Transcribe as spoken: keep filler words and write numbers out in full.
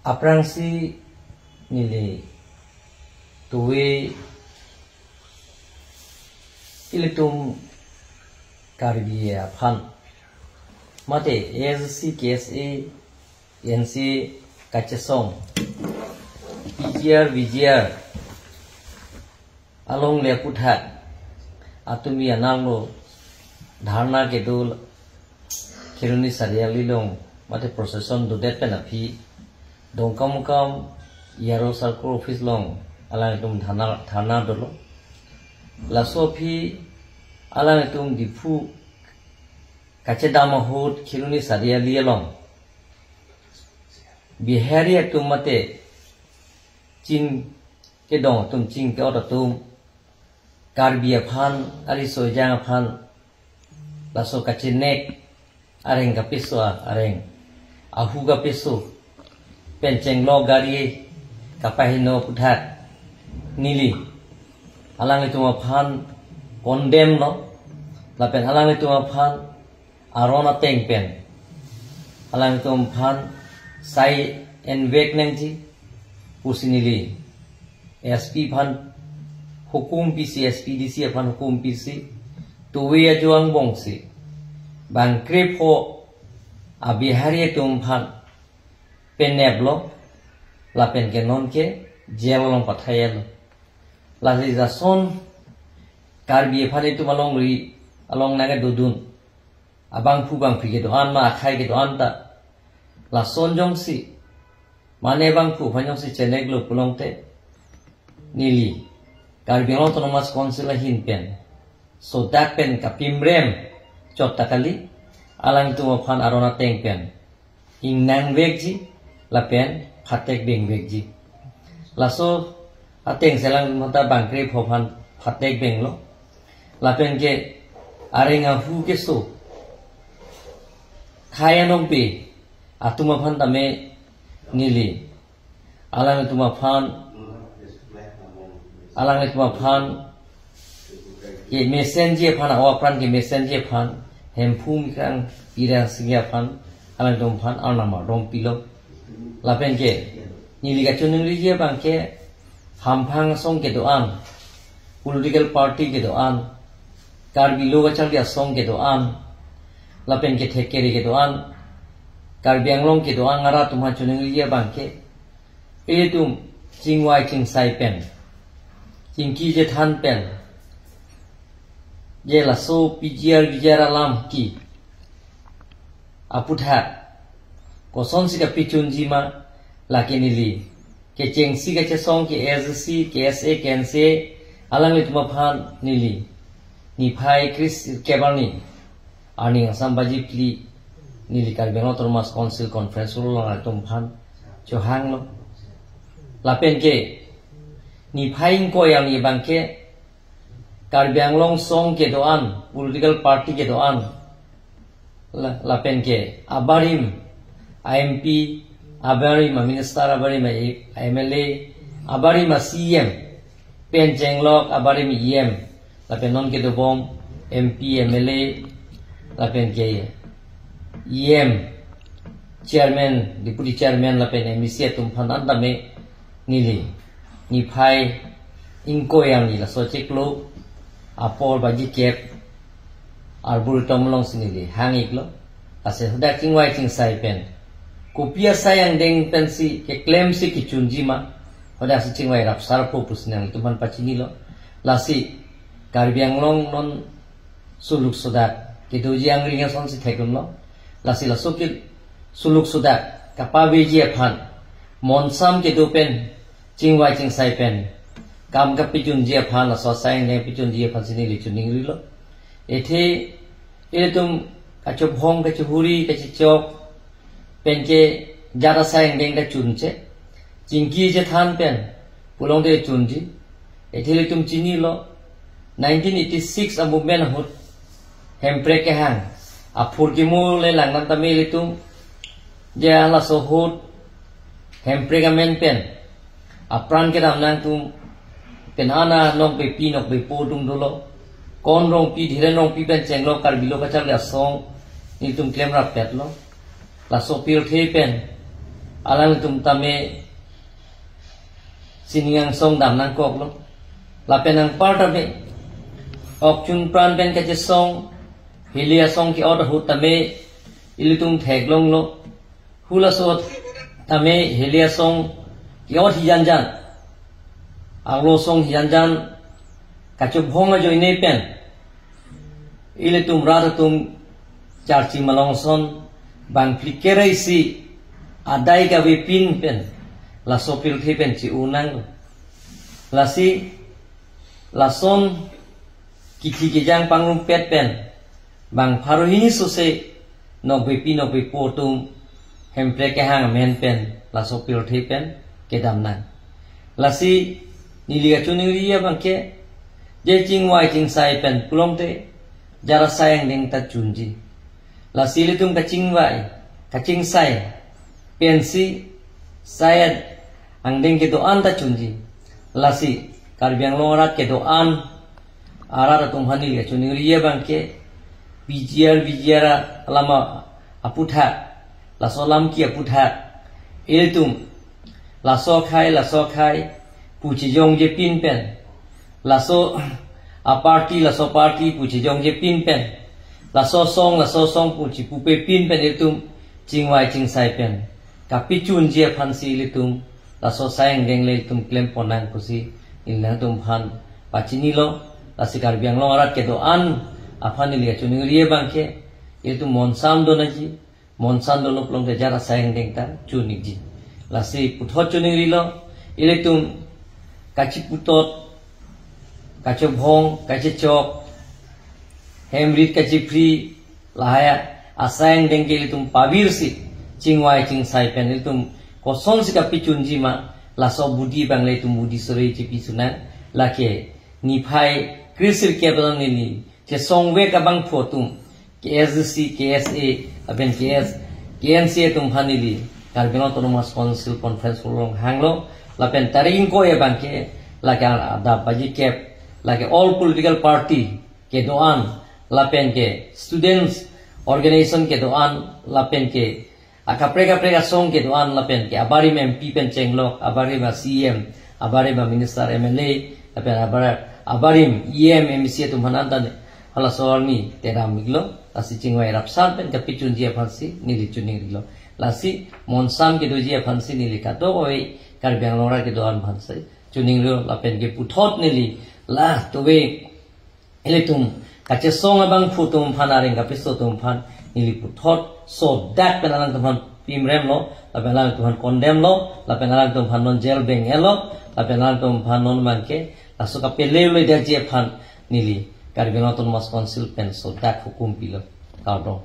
Aphrangsi neli tuwe ilitum Karbi aphan mate A S D C, K S A, N C A kachesong P G R, V G R along le aputhak atumi ananglo dharna kedo Kheroni Chariali along mate procession dodet pen aphi Dongkamukam E R O circle office along alangtum dharna, dharna dolo. Laso aphi alangtum Diphu kachedam ahut Kheroni Chariali along Bihari atum mate ching kedong atum, ching ke-ot atum Karbi aphan, ariso ejang aphan laso kachenek areng kapeso, areng ahu kapeso pen chenglok gari kapaheno aputhak neli alanglitum aphan condemn lo, lapen alanglitum aphan aron ateng pen alanglitum aphan sai envek nangji pusi neli S P aphan hukum pisi, S P D C aphan hukum pisi, tuwe ajo angbongsi bangkrepho a-Bihari atum aphan peneplo, lapen ke non ke jail along pathai-etlo. Lasi jason Karbi aphan itum alongri along nangkedodun abangphu bangphi kedo-an ma akhai kedo-an ta lason jongsi mane bangphu aphan jongsi cheneklo pulote neli Karbi Anglong Autonomous Council ahin pen sodak pen kapimrem chot ta kali, alangtum aphan aron ateng pen ingnang vekji lapen phatek beng vekji. Laso atengsi alangtum ta bangkrepho aphan phatek benglo. Lapen ke areng ahu keso khei anong pe atum aphan tame neli alanglitum aphan, alanglitum aphan ke mesenji aphan, a-o apran ke mesenji aphan, Hemphu Mikrang Pira Singhi aphan, alanglitum aphan arnam ardom pilo. Lapen ke neli kachiningriji abang ke hamphang asong kedo-an, political party kedo-an, Karbi Lo Kacharli Asong kedo-an, lapen ke thekere kedo-an, Karbi Anglong kedo-an arat atum aphan chiningriji abang ke, ilitum chingvai chingsai pen, chingki chethan pen, je laso P G R V G R alam ke aputhak kosonsi kapachunji ma, lake neli kechengsi kachesong ke A S D C, K S A, K N C A alanglitum aphan neli niphai kre-isi kep arni, arni angsam baji phli neli Karbi Anglong Autonomous Council conference hall along atum aphan chohanglo. Lapen ke niphai ingkoi arni abang ke Karbi Anglong asong kedo-an, political party kedo-an, la-, lapen ke abarim a-M P, abarim a-minister, abarim a-M L A, abarim a-C E M, pen chenglok abarim E M, lapen non kedobom M P, M L A, lapen ke E M, chairman, deputy chairman, lapen M A C atum aphan an tame neli niphai ingkoi arni laso chiklo apor baji kep Arboretum alongsi neli hang-iklo. Lasi hadak chingvai chingsai pen kopi asai angdeng pensi keklemsi kechunji ma, hadaksi chingvai rapsarpo pusi nanglitum aphan pachinilo. Lasi Karbi Anglong non suluk sodak kedoji angring asonsi thekdunlo. Lasi laso ke suluk sodak kapaveji aphan, monsam kedo pen chingvai chingsai pen kam kapachunji aphan, laso asai angdeng pachunji aphansi neli chiningrilo. Athe ilitum kachobhong, kachihuri, kachechok pen ke jat asai angdeng ta chunche, chingki chethan pen pulote chunji. Athe ilitum chinilo, nineteen eighty-six a-movement ahut Hemprek kehang aphurkimo le langdam tame ilitum, je laso ahut Hemprek amen pen apran kedam nangtum pen ana nongpepi nongpepo atum dolo. Kon Rongpi, Dhiren Rongpi pen chenglok Karbi Lo Kacharli Asong nelitum klemrappetlo. Laso pirthe pen alangtum tame sining angsong dam nangkoklo. Lapen anpar tame okchun pran pen kachesong, heli asong ke-ot ahut tame ilitum theklonglo. Halaso tame heli asong ke-ot hijanjan, arlo asong hijanjan kachobhong ajoine pen ilitum rat atum charchi malong ason bang phlikere isi adai kavepin pen laso pirthe pen chi-unang. Lasi lason kithi kijang pangrumpet pen bang pharo hini sose nokbepi nokbepo atum Hemprek kehang amen pen laso pirthe pen kedam nang. Lasi neli kachiningri abang ke, je chingvai chingsai pen pulote jara sai angdeng ta chunji. Lasi ilitum kachingvai kachingsai pensi sai angdeng kedo-an ta chunji. Lasi Karbi Anglong arat kedo-an arat atum aphan neli kachiningri abang ke, P G R, V G R alam aputhak, laso alam ke aputhak, ilitum laso akhai, laso akhai pu chejongje pin pen, laso aparty, laso aparty pu chejongje pin pen, laso asong, laso asong pu chepupe pin pen ilitum chingvai chingsai pen kapachunji aphansi ilitum laso sai angdeng le ilitum klem ponnang pusi neli nangtum aphan pachinilo. Lasi Karbi Anglong arat kedo-an aphan neli kachiningri abang ke, ilitum monsam do nangji, monsam dolo pulote jara sai angdeng ta chun-ikji. Lasi puthot chiningrilo, ilitum kachiputot, kachobhong, kachechok, hemrit kachiphri, lahai asai angdeng ke ilitum pavirsi chingvai chingsai pen ilitum kosonsi kapachunji ma, laso budi abang le ilitum budi sore chipi sunang. Lake niphai kre-sirkep along neli chesongvek abangphu atum, K S D C, K S A, lapen K S, K N C A atum aphan neli Karbi Anglong Autonomous Council Conference Hall along hanglo. Lapen tarik ingkoi abang ke lake adap baji kep, lake all political party kedo-an, lapen ke students organization kedo-an, lapen ke akaprek kaprek asong kedo-an, lapen ke abarim M P pen chenglok, abarim a C E M, abarim a minister, M L A, lapen abar-, abarim E M, M C atum aphan anta halaso arni tedam-iklo. Lasi chingvai rapsan pen kapachunji aphansi neli chiningrilo. Lasi monsam kedoji aphansi neli kadokave Karbi Anglong arat kedo-an aphansi chiningrilo. Lapen ke puthot neli la tuve ilitum kachesong abangphu atum aphan, areng kapiso atum aphan neli puthot sodak pen alangtum aphan pimremlo, lapen alangtum aphan condemn lo, lapen alangtum aphan non jail beng-etlo, lapen alangtum aphan non abang ke laso kapele-le detji aphan neli Karbi Anglong Autonomous Council pen sodak hukum pilo. Kardom.